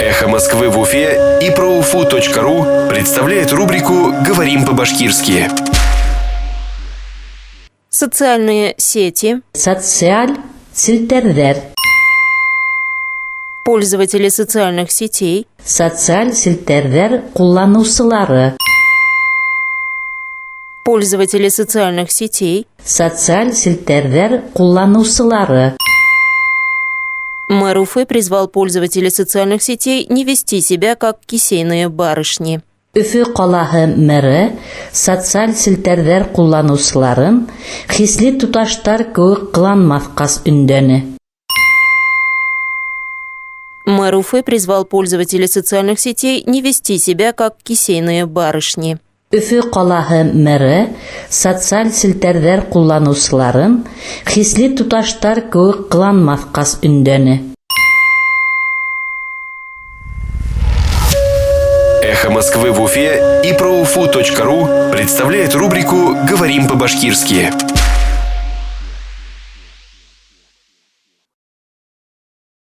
Эхо Москвы в Уфе и проуфу.ру представляет рубрику «Говорим по-башкирски». Социальные сети. Социаль селтәрҙәр. Пользователи социальных сетей. Социаль селтәрҙәр ҡулланыусылары. Пользователи социальных сетей. Социаль селтәрҙәр ҡулланыусылары. Мэр Уфы призвал пользователей социальных сетей не вести себя как кисейные барышни. Өфө ҡалаһы мэры социаль селтәрҙәр ҡулланыусыларын хисле туташтар кеүек ҡыланмаҫҡа өндәне. Мэр Уфы призвал пользователей социальных сетей не вести себя как кисейные барышни. Өфө ҡалаһы мэры социаль селтәрҙәр ҡулланыусыларын хисле туташтар кеүек ҡыланмаҫҡа өндәне. Эхо Москвы в Уфе и проуфу.ру представляет рубрику «Говорим по-башкирски».